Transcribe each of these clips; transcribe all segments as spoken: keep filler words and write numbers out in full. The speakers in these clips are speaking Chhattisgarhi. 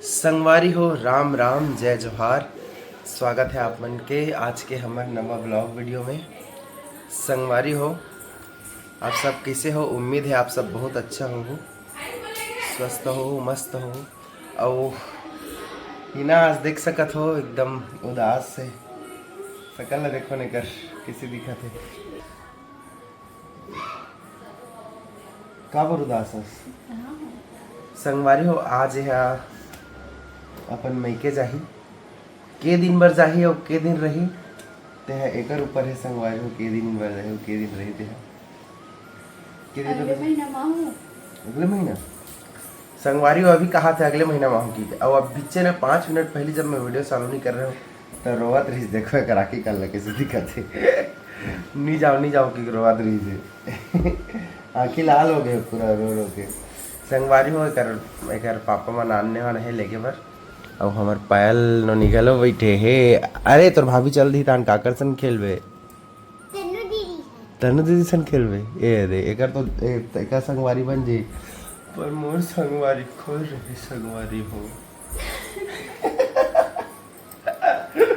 संगवारी हो, राम राम, जय जोहार। स्वागत है आप मन के आज के हमर नवा ब्लॉग वीडियो में। संगवारी हो, आप सब कैसे हो? उम्मीद है आप सब बहुत अच्छा हो, स्वस्थ हो, मस्त हो। अउ हिना आज देख सकत हो एकदम उदास है, सकल ला देखो न एकर कैसे दिखत है। काबर उदास हस? संगवारी हो, आज एहा अपन मइके जाही। के दिन बर जाही अउ के दिन रही, तेहा एकर ऊपर हे संगवारी हो, के दिन बर जाही अउ के दिन रही तेहा। के दिन अगले रही? महीना मा हूँ। अगले महीना? संगवारी हो अभी कहा थे अगले महीना मा हूँ की, अउ अब बीचे ना पाँच मिनट पहली जब मैं वीडियो चालू नहीं कर रहे हूँ, त रोवत रहिस, देखो एकर आँखी काला कैसे दिखत हे। नी जाओ, नी जाओ, कि रोवत रहिस हे। आँखी लाल हो गए पूरा रो रो के। संगवारी हो, एकर, एकर पापा मन आने वाले हे लेके बर। अउ हमर पायल नोनी घलो बैठे हे। अरे, तोर भाभी चल दी तान काकर सन खेलबे? तन्नू दीदी। तन्नू दीदी सन खेलबे? ए रे, एकर तो, ए, एकर संगवारी बन जी। पर मोर संगवारी खोज रही संगवारी हो।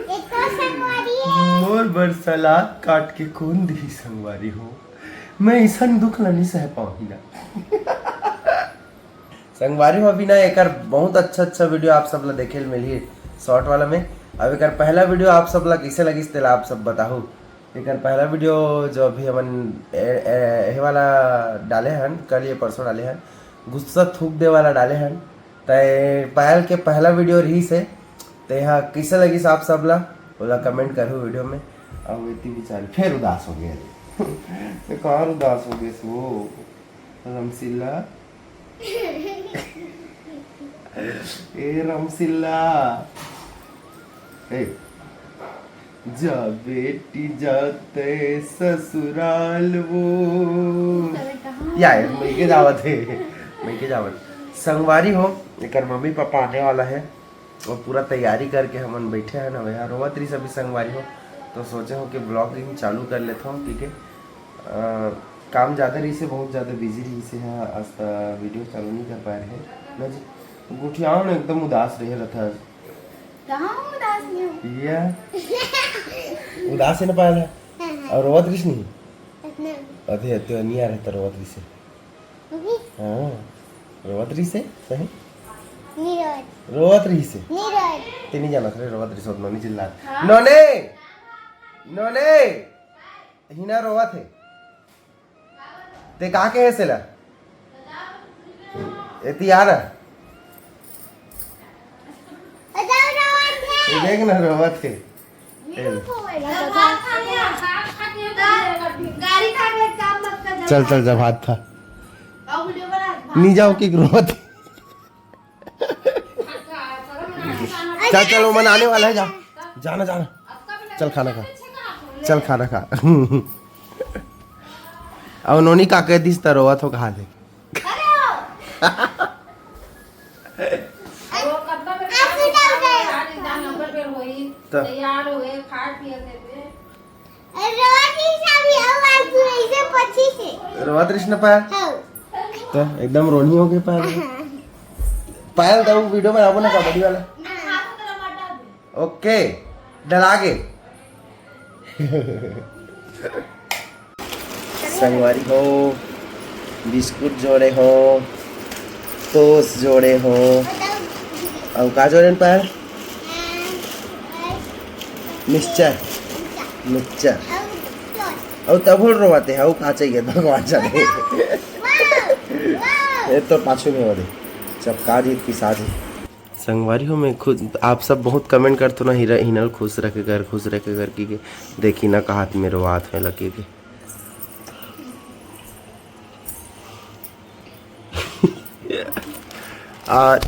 एकर संगवारी हे। मोर बर सलाद काट के कौन दिही संगवारी हो? मैं ऐसन दुख ला नहीं सह पाऊँ ना। संगवारी हो, अभी ना एकर बहुत अच्छा अच्छा वीडियो आप सब ला देखे ल मिलही शॉर्ट वाला में। अब एकर पहला वीडियो आप सब ला कैसे लगिस तेला आप सब बताहू। एकर पहला वीडियो जो अभी हमन ए, ए, ए वाला डाले हन, कल ये परसों डाले हन, गुस्सा थूक दे वाला डाले हन। तय पायल के पहला वीडियो रहिस हे, तेहा कैसे लगिस आप सब ला, ओला कमेंट करहू वीडियो में। अब इतनी बेचारी फिर उदास हो गया रे। तो कहाँ उदास हो गए वो रमसिल्ला? ए रमसिल्ला, ए, जा बेटी जाते ससुराल वो। या, या, मइके जावत हे, मइके जावत। संगवारी हो, एकर मम्मी पापा आने वाला है, वो पूरा तैयारी करके हमन बैठे हैं ना, यहाँ रोवत रही सभी संगवारी हो, तो सोचे हो कि ब्लॉगिंग चालू कर लेता हूँ, ठीक है। अ, काम ज़्यादा रही से, बहुत ज़्यादा बिजी रही से, हाँ, आज तक वीडियो चालू नहीं कर पाए रहे ना जी। गुठियाओ ना, एकदम उदास रहे रहता है। कहाँ उदास नहीं हूँ? ये उदास है ना पायल है। हाँ, हाँ। और रोवत रहिस नहीं? नहीं। अधे, अधे नहीं आ रहता रोवत रहिस से। अभी? हाँ, रोवत रहिस से, सही? नहीं रोवत। रोवत रहिस से? नहीं रोवत। ते नहीं जाना था रे, रोवत रहिस से, नोनी चिल्ला। हाँ। नोनी! नोनी! हिना रोवत है। ते का कहे से ला? एती आ ना। ये देख ना, रोवत है। चल, चल, जब हाथ था। नी जाओ कि रोवत है। चल, चल, वो मन आने वाला है, जा। जाना, जाना। चल, खाना खा। चल, खाना खा। अब नोनी का कह दिस त रोवत हो कहा थे। तो रोवत रहिस ना पायल? हाँ। तो एकदम रोनी हो गई पायल। हाँ। पायल, तो वीडियो बनाबो ना कॉमेडी वाला। हाँ। ओके, डला गे। संगवारी हो, बिस्कुट जोड़े हो, टोस जोड़े हो, अउ का जोड़े न पायल? Mixture, mixture. अउ तब रोवत हे, अउ का चाहिए भगवान जाने। ये तो पाछू में वाले चपका जी, पिसा जी। संगवारी हो, मैं खुद, आप सब बहुत कमेंट करथो ना, हीरा, हिनल खुश रखे कर, खुश रखे कर, की के, देखी ना, कहात में रोवात होए लगे के। आ,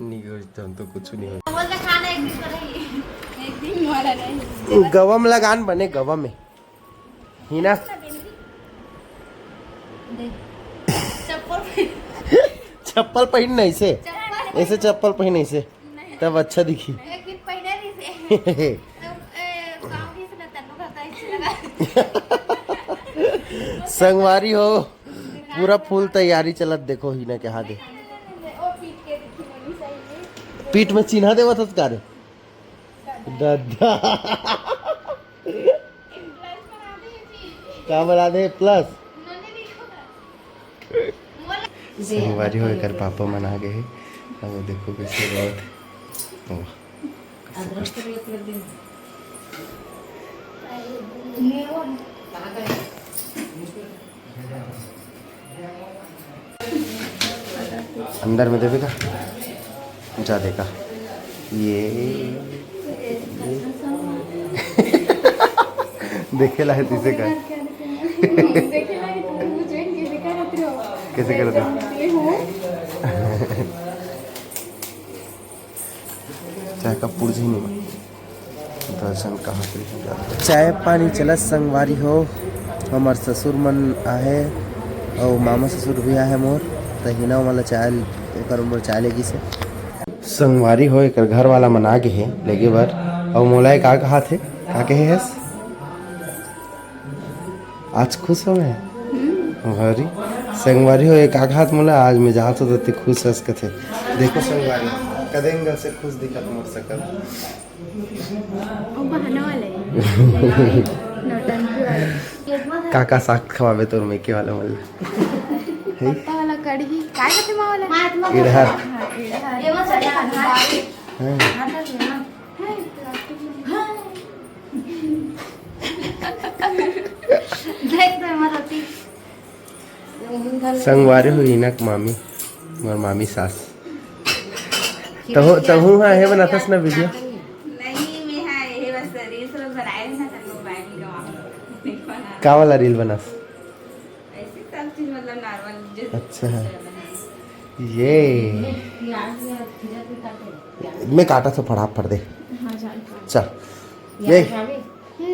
नहीं, हम तो कुछ नहीं हो। बोल दे, खाना एक दिन पर ही, एक दिन वाला नहीं। गवम लगान बने, गवम में। हिना। देख, चप्पल पहन। चप्पल पहन नहीं से। चप्पल ऐसे चप्पल पहन नहीं से। नहीं। तब अच्छा दिखी। एक दिन पहले नहीं से। तब, ए, गाँव की से ना तन्नू का कैसे लगा। संगवारी हो, पूरा फुल तैयारी चलत, देखो हिना के हाथ है। पीठ में चिन्हा देवत हस का रे? ददा। का बना दे प्लस? संगवारी हो, एकर पापा मन आ गए हे। अब देखो कैसे रोवत हे। वाह। अंदर में देबे का? जा देखा। ये देखे ला हे तिसे का। कैसे करत हे? चाय का पुर्जी नहीं बा। दर्शन कहाँ पे हो जाता? चाय पानी चलत संगवारी हो, हमर ससुर मन आहे अउ मामा ससुर भी आहे मोर, त हिना वाला चाय, ओकर मोर चाय लेगी से। संगवारी हो, एकर घर वाला मन आ गे हे लेगे बर, अउ मोला ए का कहात हे, का कहे हस? आज खुश हो मैं? हम्म। भारी संगवारी हो, एक आघात मोला आज मैं जात हो तो खुश हस कथे। देखो संगवारी, कदेंगल से खुश दिखत मोर सकल। वो बहाना वाला है। नौटंकी वाला। का का साग खवाबे तोर मेके वाला मन ला? हे? पत्ता वाला कढ़ी, काय कहते माँ वाला? इड़हर। हाँ, इड़हर। हाँ। हाँ, तो है ना। हाँ। देख तो मत होती। संगवारी हो इनक मामी, मोर मामी सास। तहु, तहु हा हे बनाथस ना वीडियो? नहीं, मैं हा ये बस रील्स वील्स बनाए ना, तो मोबाइल में गवा। नहीं बना। का वाला रील बनास? ऐसे सब चीज, मतलब नॉर्मल, जैसे अच्छा है। ये। मैं काटा तो फटाफट दे। हाँ, जान का। चल। ये।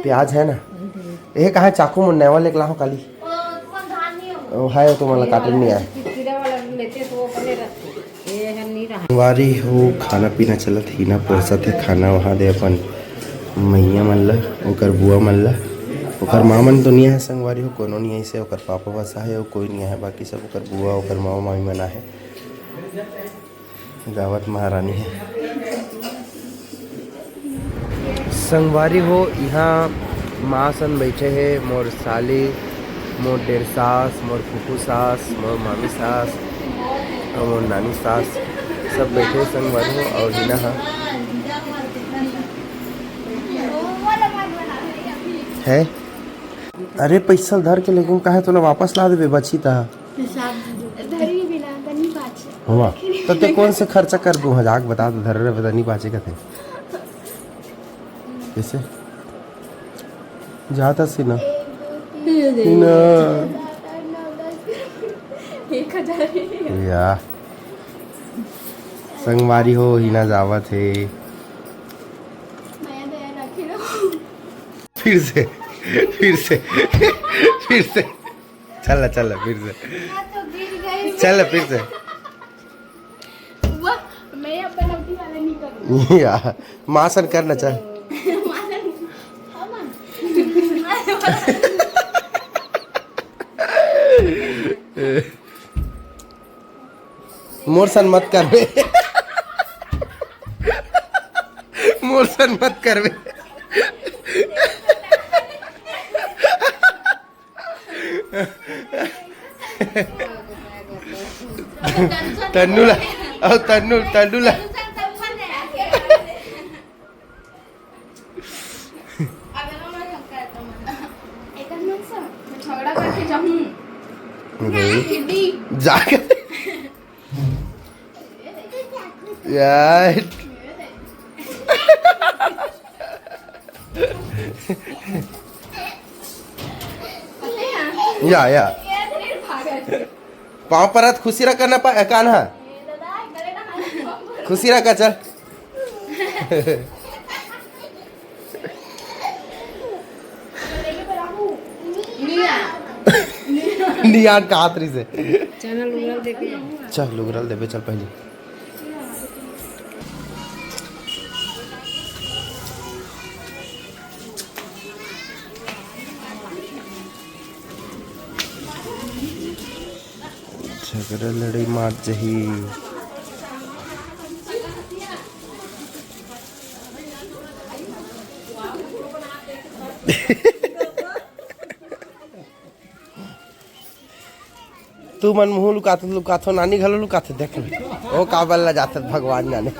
प्याज है ना? ये कहाँ चाकू मन नवा लेके लाहो काली? ओ, है, तुम्हारा काटन नहीं आया। संगवारी हो, खाना पीना चलत हे ना, परोसत हे खाना वहाँ दे अपन मैया मन ला, ओकर बुआ मन ला। ओकर माँ मन तो नहीं आहे संगवारी हो, कोनो नहीं आहे से, ओकर पापा बस आहे, अउ कोई नहीं आहे, बाकी सब ओकर बुआ, ओकर मामा मामी मन आहे। गावत महारानी हे। संगवारी हो, इहाँ माँ सन बैठे हे, मोर साली, मोर डेर सास, मोर फूफू सास, मोर मामी सास अउ मोर नानी सास, सब बैठे हे संगवारी हो। अउ हिना हा है, अरे पैसा धर के, लेकिन काहे तोला वापस ला देबे बची ता। हिसाब दीजिए। धरी बिना तनी पाछे। हुआ। तो ते कौन से खर्चा कर दूँ? हजार बता दे, धर रहे बता नहीं पाछे कथे। कैसे? जाता सी ना। एक, दो, तीन, तीन। चार, पाँच, छः, सात, आठ, नौ, दस। एक हजार। या। संगवारी हो, हिना जावत हे। मया दया रखे रहो। फिर से, फिर से, फिर से। चल, चल, फिर से। मैं तो गिर गई। चल, फिर से। वाह, मैं अब बनौटी वाला नहीं करूँगी। या, माँ सन कर ना, चल। माँ सन, हाँ, माँ। मोर सन मत करबे। मोर सन मत करबे। तन्नू ला, अउ तन्नू, तन्नू ला। अगर मैं झगड़ा करके जाऊँ। गई। जाके। यार। या, या। पाँव परत खुशी रह करना पा, कान्हा। खुशी रह का, चल। नियान का हाथ रही से। चल, लुगरल देबे, चल पहले। झगड़ा लड़ाई मात जही। तू मन मुँह लुकात लुकाथो, नानी घलो लुकाथे, देख ना। ओ का बल्ला जाथत भगवान जाने।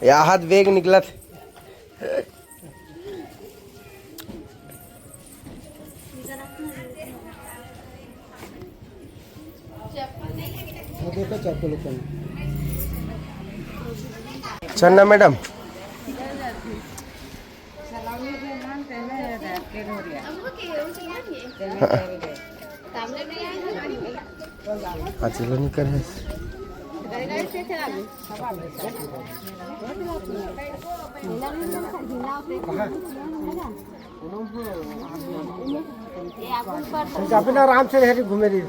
या हाथ बेग निकलत। चन्ना मैडम। आज लो नहीं करे। अपना आराम से रह रही, घूमे रही।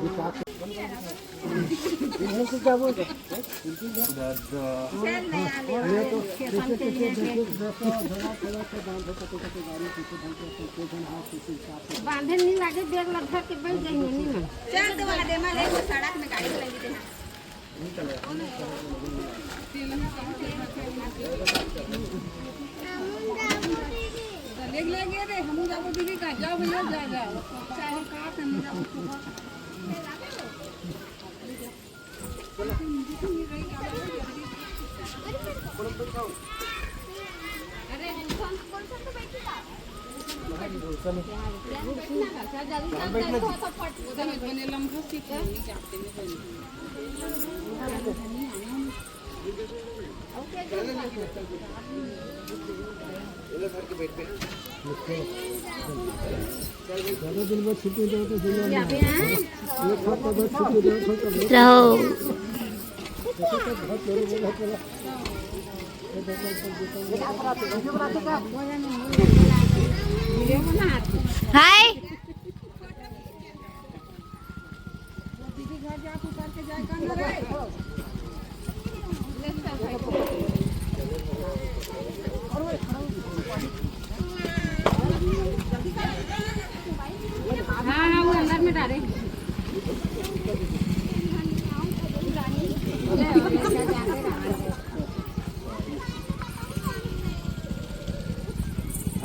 बांधे नहीं लागे, बैग ला धर के बैठ जाइए, नहीं ना। चल तो वाला दे, मैं ले सड़क में गाड़ी लगी दे। ले ले गए रे, हम जाबो दीदी का, जाओ भैया, जा, जा। चाहे का करने जाओ। रहो। हाय। हाँ, हाँ, वो अंदर में डाले।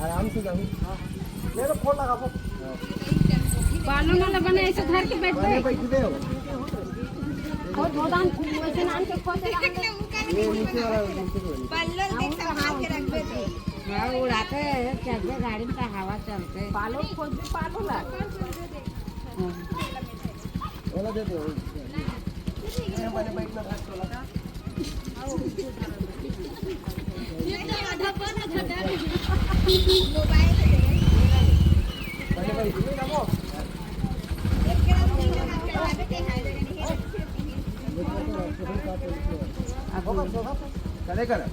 आराम से जाओ। ले लो, फोन लगा, फोन। बालों वाला बने, ऐसे धर के बैठ गए। और गोदाम वैसे नाम के खोज रहा है। ये नीचे वाला, नीचे वाला। बालों देख, संभाल के रख दे। हाँ, उड़ाते हैं, चढ़ के गाड़ी में का हवा चलते। बालों खोज दे, बालों ला। हाँ। वाला दे दो। ये वाले बाइक में भाग चला। करे, करे।